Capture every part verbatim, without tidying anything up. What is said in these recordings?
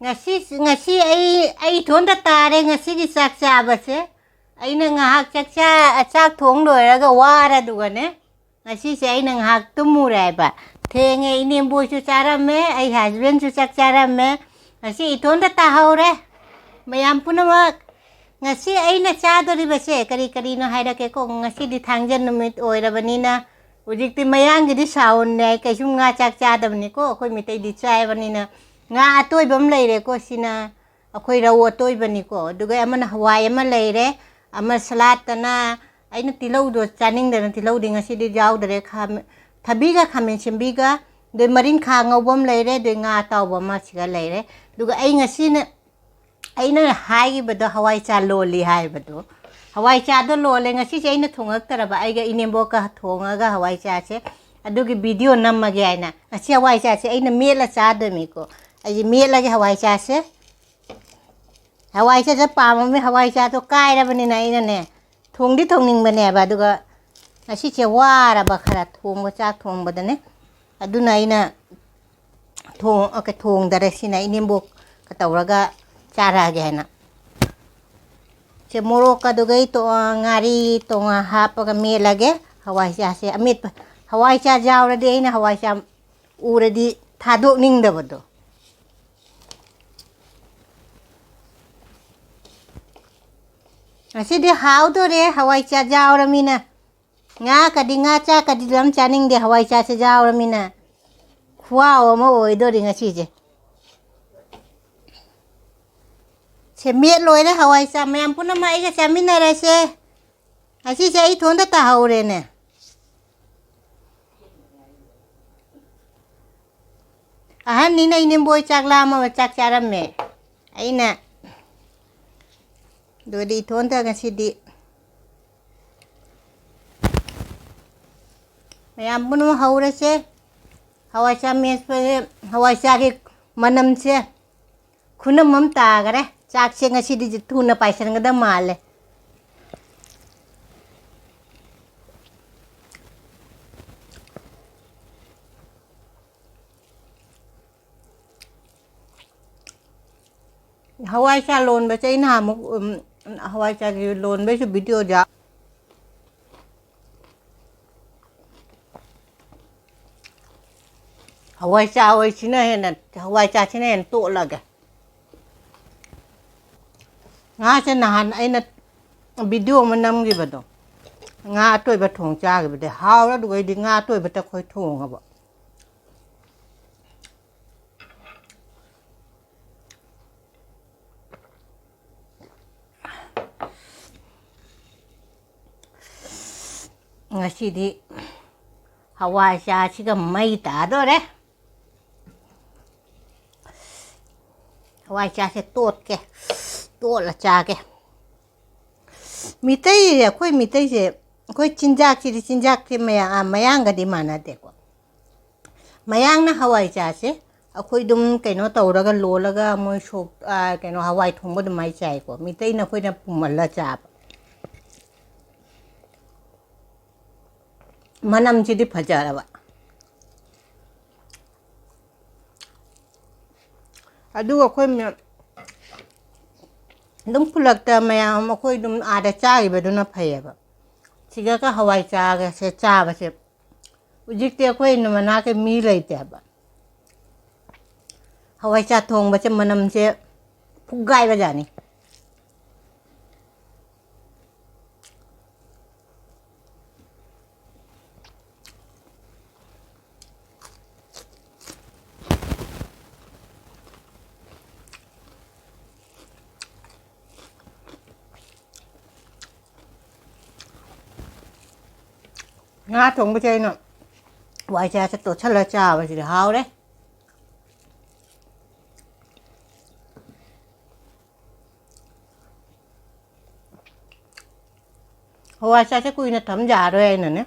ꯉꯁꯤ, ꯉꯁꯤ ꯑꯩ, ꯑꯩ ꯏꯇꯣꯝꯇ ꯇꯥꯔꯦ ꯉꯁꯤꯒꯤ ꯆꯥꯛ ꯆꯥꯕꯁꯦ꯫ ꯑꯩꯅ ꯉꯥꯏꯍꯥꯛ ꯆꯥꯛ ꯆꯥ-, ꯆꯥꯛ ꯊꯣꯡ ꯂꯣꯏꯔꯒ ꯋꯥꯔꯗꯨꯒꯅꯦ, ꯉꯁꯤꯁꯦ ꯑꯩꯅ ꯉꯥꯏꯍꯥꯛ ꯇꯨꯝꯃꯨꯔꯦ ꯍꯥꯏꯕ꯫ ꯊꯦꯡꯉꯦ, ꯏꯅꯦꯝꯕꯣꯏꯁꯨ ꯆꯥꯔꯝꯃꯦ, ꯑꯩ husbandꯁꯨ ꯆꯥꯛ ꯆꯥꯔꯝꯃꯦ꯫ ꯉꯁꯤ ꯏꯇꯣꯝꯇ ꯇꯥꯍꯧꯔꯦ꯫ ꯃꯌꯥꯝ ꯄꯨꯝꯅꯃꯛ, ꯉꯁꯤ ꯑꯩꯅ ꯆꯥꯗꯣꯔꯤꯕꯁꯦ ꯀꯔꯤ ꯀꯔꯤꯅꯣ ꯍꯥꯏꯔꯛꯀꯦꯀꯣ꯫ ꯉꯁꯤꯗꯤ ꯊꯥꯡꯖ ꯅꯨꯃꯤꯠ ꯑꯣꯏꯔꯕꯅꯤꯅ, ꯍꯧꯖꯤꯛꯇꯤ ꯃꯌꯥꯡꯒꯤꯗꯤ ꯁꯥꯎꯟꯅꯦ, ꯀꯩꯁꯨꯝ ꯉꯥ ꯆꯥꯛ ꯆꯥꯗꯕꯅꯤꯀꯣ꯫ ꯑꯩꯈꯣꯏ ꯃꯤꯇꯩꯗꯤ ꯆꯥꯏꯕꯅꯤꯅ ꯉꯥ ꯑꯇꯣꯏꯕ ꯑꯃ ꯂꯩꯔꯦꯀꯣ, ꯁꯤꯅ ꯑꯩꯈꯣꯏ ꯔꯧ ꯑꯇꯣꯏꯕꯅꯤꯀꯣ꯫ ꯑꯗꯨꯒ ꯑꯃꯅ ꯍꯋꯥꯏ ꯑꯃ ꯂꯩꯔꯦ, ꯑꯃ ꯁꯂꯥꯠꯇꯅ, ꯑꯩꯅ ꯇꯤꯜꯍꯧꯗꯣ ꯆꯥꯅꯤꯡꯗꯅ ꯇꯤꯜꯍꯧꯗꯤ ꯉꯁꯤꯗꯤ ꯌꯥꯎꯗꯔꯦ꯫ ꯈꯥꯃꯦ-, ꯊꯕꯤꯒ ꯈꯥꯃꯦꯟ ꯁꯤꯟꯕꯤꯒ, ꯑꯗꯩ ꯃꯔꯤꯡꯈꯥ ꯉꯧꯕ ꯑꯃ ꯂꯩꯔꯦ, ꯑꯗꯩ ꯉꯥ ꯑꯇꯥꯎꯕ ꯑꯃ ꯁꯤꯒ ꯂꯩꯔꯦ꯫ ꯑꯗꯨꯒ ꯑꯩ ꯉꯁꯤꯅ, ꯑꯩꯅ ꯍꯥꯏꯈꯤꯕꯗꯣ ꯍꯋꯥꯏ ꯆꯥ ꯂꯣꯜꯂꯤ ꯍꯥꯏꯕꯗꯣ, ꯍꯋꯥꯏ ꯆꯥꯗꯣ ꯂꯣꯜꯂꯦ꯫ ꯉꯁꯤꯁꯦ ꯑꯩꯅ ꯊꯣꯡꯉꯛꯇꯔꯕ, ꯑꯩꯒ ꯏꯅꯦꯝꯕꯣꯛꯀ ꯊꯣꯡꯉꯒ ꯍꯋꯥꯏ ꯆꯥꯁꯦ ꯑꯗꯨꯒꯤ video ꯅꯝꯃꯒꯦ ꯍꯥꯏꯅ꯫ ꯉꯁꯤ ꯍꯋꯥꯏ ꯆꯥꯁꯦ ꯑꯩꯅ ꯃꯦꯠꯂ ꯆꯥꯗꯣꯏꯅꯤꯀꯣ꯫ ꯑꯩꯁꯦ ꯃꯦꯠꯂꯒꯦ ꯍꯋꯥꯏ ꯆꯥꯁꯦ꯫ ꯍꯋꯥꯏ ꯆꯥꯁꯦ ꯄꯥꯝꯃꯝꯃꯤ, ꯍꯋꯥꯏ ꯆꯥꯗꯣ ꯀꯥꯏꯔꯕꯅꯤꯅ ꯑꯩꯅꯅꯦ, ꯊꯣꯡꯗꯤ ꯊꯣꯡꯅꯤꯡꯕꯅꯦꯕ, ꯑꯗꯨꯒ ꯉꯁꯤꯁꯦ ꯋꯥꯔꯕ ꯈꯔ ꯊꯣꯡꯕ, ꯆꯥꯛ ꯊꯣꯡꯕꯗꯅꯦ꯫ ꯑꯗꯨꯅ ꯑꯩꯅ ꯊꯣꯡ-, ꯑ, ꯀ-, ꯊꯣꯡꯗꯔꯦ꯫ ꯁꯤꯅ ꯏꯅꯦꯝꯕꯣꯛꯀ ꯇꯧꯔꯒ ꯆꯥꯔꯛꯑꯒꯦ ꯍꯥꯏꯅ꯫ ꯁꯦ ꯃꯣꯔꯣꯛꯀ ꯑꯗꯨꯒ ꯑꯩ ꯇꯣ-, ꯉꯥꯔꯤ ꯇꯣꯉꯥꯟ ꯍꯥꯞꯄꯒ ꯃꯦꯠꯂꯒꯦ꯫ ꯍꯋꯥꯏꯖꯥꯔꯁꯦ ꯑꯃꯦꯠꯄ, ꯍꯋꯥꯏꯖꯥꯔ ꯌꯥꯎꯔꯗꯤ ꯑꯩꯅ ꯍꯋꯥꯏꯖꯥꯔ ꯎꯔꯗꯤ ꯊꯥꯗꯣꯛꯅꯤꯡꯗꯕꯗꯣ꯫ ꯉꯁꯤꯗꯤ ꯍꯥꯎꯗꯣꯔꯦ, ꯍꯋꯥꯏꯖꯥꯔ ꯌꯥꯎꯔꯃꯤꯅ꯫ ꯉꯥ ꯀꯗꯤ, ꯉꯥ ꯆꯥꯛ ꯀꯗꯤ ꯌꯥꯝ ꯆꯥꯅꯤꯡꯗꯦ, ꯍꯋꯥꯏꯖꯥꯔꯁꯦ ꯌꯥꯎꯔꯃꯤꯅ꯫ ꯈꯨꯍꯥꯎ ꯑꯃ ꯑꯣꯏꯗꯣꯔꯤ ꯉꯁꯤꯁꯦ꯫ ꯁꯦ, ꯃꯦꯠ ꯂꯣꯏꯔꯦ ꯍꯋꯥꯏꯖꯥꯔ꯫ ꯃꯌꯥꯝ ꯄꯨꯝꯅꯃꯛ ꯑꯩꯒ ꯆꯥꯃꯤꯟꯅꯔꯁꯦ꯫ ꯉꯁꯤꯁꯦ ꯑꯩ ꯏꯊꯣꯟꯗ ꯇꯥꯍꯧꯔꯦꯅꯦ꯫ ꯑꯍꯟꯅꯤꯅ ꯏꯅꯦꯝꯕꯣꯏ ꯆꯥꯛ ꯂꯥꯝꯃꯒ ꯆꯥꯛ ꯆꯥꯔꯝꯃꯦ꯫ ꯑꯩꯅ ꯑꯗꯨꯗꯤ ꯏꯊꯣꯟꯗ ꯉꯁꯤꯗꯤ ꯃꯌꯥꯝ ꯄꯨꯝꯅꯃꯛ ꯍꯧꯔꯁꯦ꯫ ꯍꯋꯥꯏꯖꯥꯔ ꯃꯦꯠꯄꯁꯦ, ꯍꯋꯥꯏꯖꯥꯔꯒꯤ ꯃꯅꯝꯁꯦ ꯈꯨꯅꯝ ꯑꯃ ꯇꯥꯈꯔꯦ꯫ ꯆꯥꯛꯁꯦ ꯉꯁꯤꯗꯤ ꯊꯨꯅ ꯄꯥꯏꯁꯟꯒꯗꯕ ꯃꯥꯜꯂꯦ꯫ ꯍꯋꯥꯏ ꯆꯥ ꯂꯣꯟꯕꯁꯦ ꯑꯩ ꯅꯍꯥꯟꯃꯨꯛ, ꯎꯝ, ꯍꯋꯥꯏ ꯆꯥꯒꯤ ꯂꯣꯟꯕꯩꯁꯨ ꯚꯤꯗꯤꯑꯣꯁꯦ꯫ ꯍꯋꯥꯏ ꯆꯥ ꯑꯣꯏꯁꯤꯅ ꯍꯦꯟꯅ, ꯍꯋꯥꯏ ꯆꯥꯁꯤꯅ ꯍꯦꯟꯅ ꯇꯣꯠꯂꯒꯦ꯫ ꯉꯥꯁꯦ ꯅꯍꯥꯟ ꯑꯩꯅ ꯚꯤꯗꯤꯑꯣ ꯑꯃ ꯅꯝꯈꯤꯕꯗꯣ, ꯉꯥ ꯑꯇꯣꯏꯕ ꯊꯣꯡ ꯆꯥꯈꯤꯕꯗꯤ ꯍꯥꯎꯔꯦ꯫ ꯑꯗꯨꯒ ꯑꯩꯗꯤ ꯉꯥ ꯑꯇꯣꯏꯕꯇ ꯑꯩꯈꯣꯏ ꯊꯣꯡꯉꯕ꯫ ꯉꯁꯤꯗꯤ ꯍꯋꯥꯏ ꯆꯥꯁꯤꯒ ꯃꯩ ꯇꯥꯗꯣꯔꯦ꯫ ꯍꯋꯥꯏ ꯆꯥꯁꯦ ꯇꯣꯠꯀꯦ, ꯇꯣꯠꯂ ꯆꯥꯒꯦ꯫ ꯃꯤꯇꯩꯁꯦ, ꯑꯩꯈꯣꯏ ꯃꯤꯇꯩꯁꯦ, ꯑꯩꯈꯣꯏ ꯆꯤꯟꯖꯥꯛꯁꯤꯗꯤ, ꯆꯤꯟꯖꯥꯛꯁꯦ ꯃꯌꯥ-, ꯃꯌꯥꯡꯒꯗꯤ ꯃꯥꯟꯅꯗꯦꯀꯣ꯫ ꯃꯌꯥꯡꯅ ꯍꯋꯥꯏ ꯆꯥꯁꯦ ꯑꯩꯈꯣꯏ ꯑꯗꯨꯝ ꯀꯩꯅꯣ ꯇꯧꯔꯒ ꯂꯣꯜꯂꯒ ꯃꯣꯏ ꯁꯣꯛ-, ꯑ, ꯀꯩꯅꯣ, ꯍꯋꯥꯏ ꯊꯣꯡꯕ ꯑꯗꯨꯃꯥꯏꯅ ꯆꯥꯏꯀꯣ꯫ ꯃꯤꯇꯩꯅ ꯑꯩꯈꯣꯏꯅ ꯄꯨꯝꯍꯜꯂ ꯆꯥꯕ꯫ ꯃꯅꯝꯁꯤꯗꯤ ꯐꯖꯔꯕ꯫ ꯑꯗꯨꯒ ꯑꯩꯈꯣꯏ ꯃꯌꯥꯝ ꯑꯗꯨꯝ ꯈꯨꯂꯛꯇ ꯃꯌꯥꯝ ꯑꯩꯈꯣꯏ ꯑꯗꯨꯝ ꯑꯥꯗ ꯆꯥꯈꯤꯕꯗꯨꯅ ꯐꯩꯌꯦꯕ꯫ ꯁꯤꯗꯒ ꯍꯋꯥꯏ ꯆꯥꯒꯁꯦ ꯆꯥꯕꯁꯦ, ꯍꯧꯖꯤꯛꯇꯤ ꯑꯩꯈꯣꯏ ꯃꯅꯥꯛꯀꯤ ꯃꯤ ꯂꯩꯇꯦꯕ꯫ ꯍꯋꯥꯏ ꯆꯥ ꯊꯣꯡꯕꯁꯦ ꯃꯅꯝꯁꯦ ꯐꯨꯒꯥꯏꯕꯖꯥꯠꯅꯤ꯫ ꯉꯥ ꯊꯣꯡꯕꯁꯦ ꯑꯩꯅ ꯍꯋꯥꯏ ꯆꯥꯁꯦ ꯇꯣꯠꯁꯜꯂ ꯆꯥꯕꯁꯤꯗꯤ ꯍꯥꯎꯔꯦ꯫ ꯍꯋꯥꯏ ꯆꯥꯁꯦ ꯀꯨꯏꯅ ꯊꯝ ꯌꯥꯔꯣꯏ ꯍꯥꯏꯅꯅꯦ,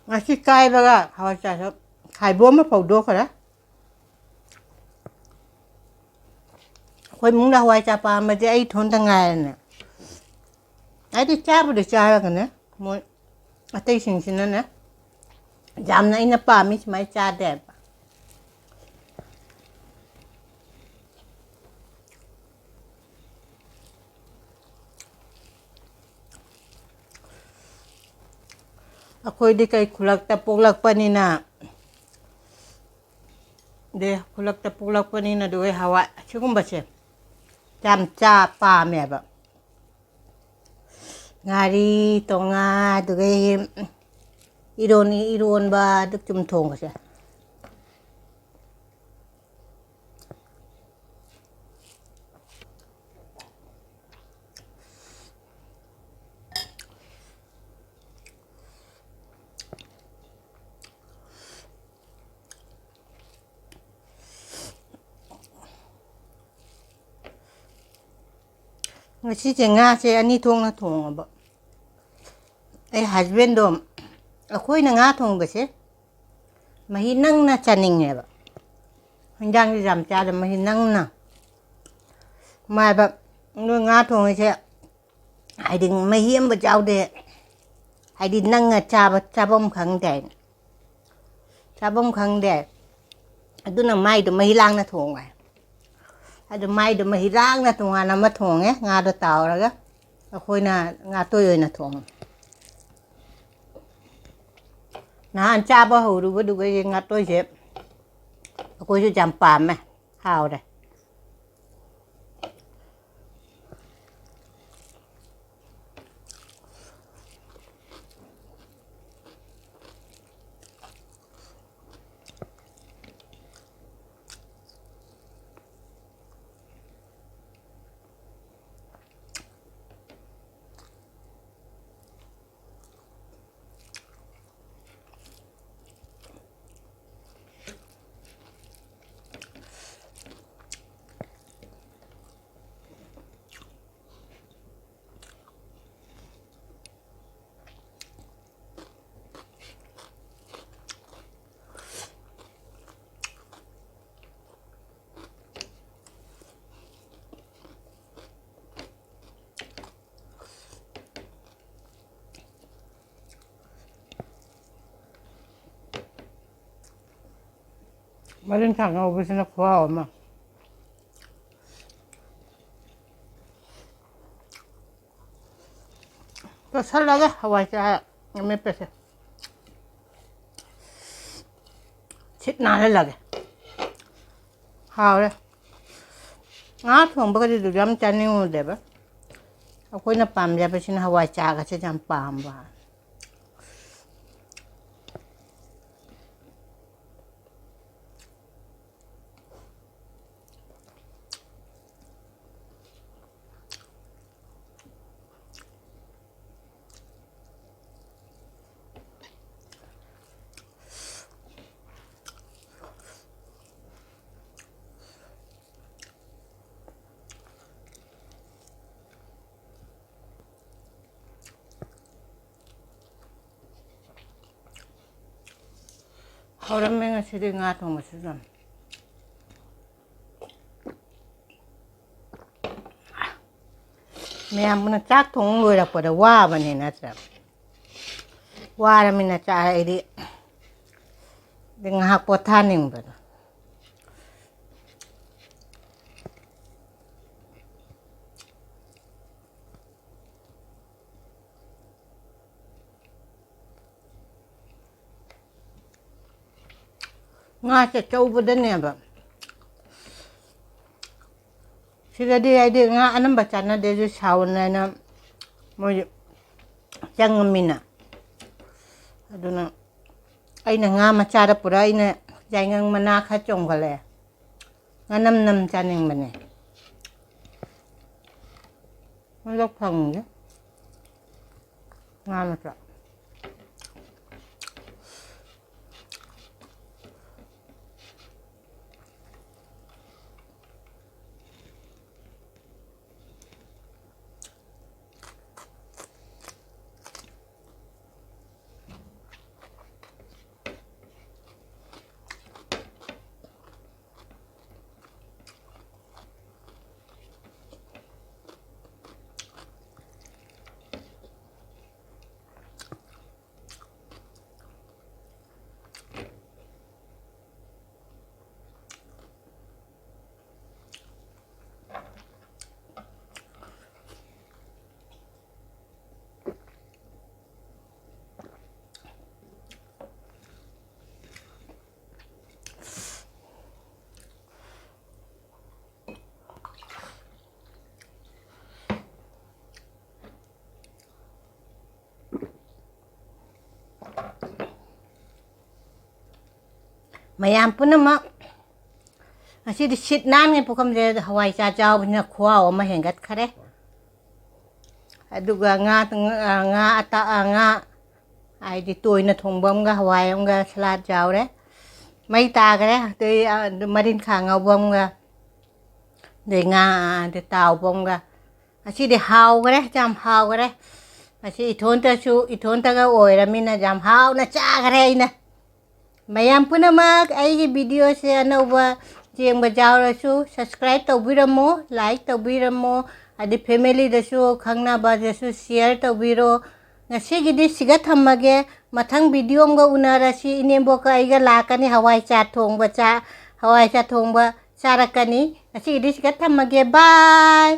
ꯉꯁꯤ ꯀꯥꯏꯕꯒ ꯍꯋꯥꯏ ꯆꯥꯁꯦ ꯈꯥꯏꯕꯣꯛ ꯑꯃ ꯐꯧꯗꯣꯛꯈ꯭ꯔꯦ꯫ ꯑꯩꯈꯣꯏ ꯏꯃꯨꯡꯗ ꯍꯋꯥꯏ ꯆꯥ ꯄꯥꯝꯕꯁꯦ ꯑꯩ ꯏꯊꯣꯟꯇ ꯉꯥꯏꯔꯦꯅꯦ꯫ ꯑꯩꯗꯤ ꯆꯥꯕꯨꯗꯤ ꯆꯥꯔꯒꯅꯦ, ꯃꯣꯏ ꯑꯇꯩꯁꯤꯡꯁꯤꯅꯅꯦ, ꯌꯥꯝꯅ ꯑꯩꯅ ꯄꯥꯝꯃꯤ ꯁꯨꯃꯥꯏꯅ ꯆꯥꯗꯦꯕ꯫ ꯑꯩꯈꯣꯏꯗꯤ ꯀꯩ ꯈꯨꯂꯛꯇ ꯄꯣꯛꯂꯛꯄꯅꯤꯅ, ꯗꯦ, ꯈꯨꯂꯛꯇ ꯄꯣꯛꯂꯛꯄꯅꯤꯅ ꯑꯗꯨꯒ ꯍꯋꯥꯏ ꯁꯤꯒꯨꯝꯕꯁꯦ ꯌꯥꯝ ꯆꯥ ꯄꯥꯝꯃꯦꯕ꯫ ꯉꯥꯔꯤ ꯇꯣꯉꯥ, ꯑꯗꯨꯒ ꯏꯔꯣꯟ-, ꯏꯔꯣꯟꯕ ꯑꯗꯨ ꯆꯨꯝ ꯊꯣꯡꯕꯁꯦ꯫ ꯉꯁꯤꯁꯦ ꯉꯥꯁꯦ ꯑꯅꯤ ꯊꯣꯛꯅ ꯊꯣꯡꯉꯕ꯫ ꯑꯩ ꯍꯁꯕꯦꯟꯗꯣ ꯑꯩꯈꯣꯏꯅ ꯉꯥ ꯊꯣꯡꯕꯁꯦ ꯃꯍꯤ ꯅꯪꯅ ꯆꯥꯅꯤꯡꯉꯦꯕ꯫ ꯍꯤꯟꯖꯥꯡꯁꯦ ꯌꯥꯝ ꯆꯥꯗ ꯃꯍꯤ ꯅꯪꯅ꯫ ꯃꯥꯏꯕ, ꯅꯣꯏ ꯉꯥ ꯊꯣꯡꯉꯤꯁꯦ ꯍꯥꯏꯗꯤ ꯃꯍꯤ ꯑꯃ ꯌꯥꯎꯗꯦ, ꯍꯥꯏꯗꯤ ꯅꯪꯅ ꯆꯥꯕ ꯆꯥꯐꯝ ꯈꯪꯗꯦ ꯍꯥꯏꯅ꯫ ꯆꯥꯐꯝ ꯈꯪꯗꯦ꯫ ꯑꯗꯨꯅ ꯃꯥꯏꯗꯣ ꯃꯍꯤ ꯂꯥꯡꯅ ꯊꯣꯡꯉꯦ꯫ ꯑꯗꯨ ꯃꯥꯏꯗꯣ ꯃꯍꯤ ꯂꯥꯡꯅ ꯇꯣꯉꯥꯟꯅ ꯑꯃ ꯊꯣꯡꯉꯦ, ꯉꯥꯗꯣ ꯇꯥꯎꯔꯒ꯫ ꯑꯩꯈꯣꯏꯅ ꯉꯥꯇꯣꯏ ꯑꯣꯏꯅ ꯊꯣꯡꯉꯦ꯫ ꯅꯍꯥꯟ ꯆꯥꯕ ꯍꯧꯔꯨꯕꯗꯨꯒ ꯌꯦꯟ ꯉꯥꯇꯣꯏꯁꯦ ꯑꯩꯈꯣꯏꯁꯨ ꯌꯥꯝ ꯄꯥꯝꯃꯦ, ꯍꯥꯎꯔꯦ꯫ ꯃꯔꯤꯟꯈꯥ ꯉꯧꯕꯁꯤꯅ ꯈꯨꯍꯥꯎ ꯑꯃ꯫ ꯇꯣꯠꯁꯜꯂꯒ ꯍꯋꯥꯏ ꯆꯦ-, ꯑꯃꯦꯠꯄꯁꯦ꯫ ꯊꯤꯠ ꯅꯥꯜꯍꯜꯂꯒꯦ꯫ ꯍꯥꯎꯔꯦ꯫ ꯉꯥ ꯊꯣꯡꯕꯒꯗꯤ ꯑꯗꯨ ꯌꯥꯝ ꯆꯥꯅꯤꯡꯉꯨꯗꯦꯕ꯫ ꯑꯩꯈꯣꯏꯅ ꯄꯥꯝꯖꯕꯁꯤꯅ ꯍꯋꯥꯏ ꯆꯥꯒꯁꯦ ꯌꯥꯝ ꯄꯥꯝꯕ꯫ ꯍꯧꯔꯝꯃꯦ ꯉꯁꯤꯗꯤ ꯉꯥ ꯊꯣꯡꯕꯁꯨ ꯑꯗꯨꯝ꯫ ꯃꯌꯥꯝꯅ ꯆꯥꯛ ꯊꯣꯡ ꯂꯣꯏꯔꯛꯄꯗ ꯋꯥꯕꯅꯦ ꯅꯠꯇ꯭ꯔꯥ? ꯋꯥꯔꯃꯤꯅ ꯆꯥꯛ ꯑꯩꯗꯤ ꯑꯗꯩ ꯉꯥꯏꯍꯥꯛ ꯄꯣꯊꯥꯅꯤꯡꯕꯗꯣ꯫ ꯉꯥꯁꯦ ꯑꯆꯧꯕꯗꯅꯦꯕ꯫ ꯁꯤꯗꯗꯤ ꯍꯥꯏꯗꯤ ꯉꯥ ꯑꯅꯝꯕ ꯆꯥꯟꯅꯗꯦ, ꯑꯗꯨ ꯁꯥꯎꯅ ꯍꯥꯏꯅ ꯃꯣꯏ ꯆꯪꯉꯝꯃꯤꯅ꯫ ꯑꯗꯨꯅ ꯑꯩꯅ ꯉꯥ ꯃꯆꯥꯗ ꯄꯨꯔꯥ ꯑꯩꯅ ꯌꯥꯏꯉꯪ ꯃꯅꯥ ꯈꯔ ꯆꯣꯡꯒꯠꯂꯛꯑꯦ꯫ ꯉꯥꯅꯝ ꯅꯝ ꯆꯥꯅꯤꯡꯕꯅꯦ꯫ ꯃꯗꯣ ꯐꯪꯗꯦ꯫ ꯉꯥ ꯃꯆꯥ꯫ ꯃꯌꯥꯝ ꯄꯨꯝꯅꯃꯛ, ꯉꯁꯤꯗꯤ ꯁꯤꯠ ꯅꯥꯟꯉꯩ ꯄꯨꯈꯝꯁꯦ ꯍꯋꯥꯏ ꯆꯥ ꯆꯥꯎꯕꯅꯤꯅ ꯈꯨꯍꯥꯎ ꯑꯃ ꯍꯦꯟꯒꯠꯈꯔꯦ꯫ ꯑꯗꯨꯒ ꯉꯥ, ꯉꯥ ꯑꯇꯥ-, ꯉꯥ ꯍꯥꯏꯗꯤ ꯇꯣꯏꯅ ꯊꯣꯡꯕ ꯑꯃꯒ ꯍꯋꯥꯏ ꯑꯃꯒ ꯁꯂꯥꯗ ꯌꯥꯎꯔꯦ꯫ ꯃꯩ ꯇꯥꯈꯔꯦ꯫ ꯑꯗꯩ, ꯑ, ꯃꯔꯤꯟꯈꯥ ꯉꯧꯕ ꯑꯃꯒ, ꯑꯗꯩ ꯉꯥ, ꯑꯗꯩ ꯇꯥꯎꯕ ꯑꯃꯒ꯫ ꯉꯁꯤꯗꯤ ꯍꯥꯎꯈꯔꯦ, ꯌꯥꯝ ꯍꯥꯎꯈꯔꯦ꯫ ꯉꯁꯤ ꯏꯊꯣꯟꯇꯁꯨ, ꯏꯊꯣꯟꯇꯒ ꯑꯣꯏꯔꯃꯤꯅ ꯌꯥꯝ ꯍꯥꯎꯅ ꯆꯥꯈꯔꯦ ꯑꯩꯅ꯫ ꯃꯌꯥꯝ ꯄꯨꯝꯅꯃꯛ ꯑꯩꯒꯤ ꯚꯤꯗꯤꯑꯣꯁꯦ ꯑꯅꯧꯕ ꯌꯦꯡꯕ ꯌꯥꯎꯔꯁꯨ subscribe ꯇꯧꯕꯤꯔꯝꯃꯣ, like ꯇꯧꯕꯤꯔꯝꯃꯣ, ꯑꯗꯩ familyꯗꯁꯨ, ꯈꯪꯅꯕꯗꯁꯨ share ꯇꯧꯕꯤꯔꯣ꯫ ꯉꯁꯤꯒꯤꯗꯤ ꯁꯤꯒ ꯊꯝꯃꯒꯦ꯫ ꯃꯊꯪ ꯚꯤꯗꯤꯑꯣ ꯑꯃꯒ ꯎꯅꯔꯁꯤ꯫ ꯏꯅꯦꯝꯕꯣꯛꯀ ꯑꯩꯒ ꯂꯥꯛꯀꯅꯤ꯫ ꯍꯋꯥꯏ ꯆꯥ ꯊꯣꯡꯕ ꯆꯥ-, ꯍꯋꯥꯏ ꯆꯥ ꯊꯣꯡꯕ ꯆꯥꯔꯛꯀꯅꯤ꯫ ꯉꯁꯤꯒꯤꯗꯤ ꯁꯤꯒ ꯊꯝꯃꯒꯦ꯫ Bye꯫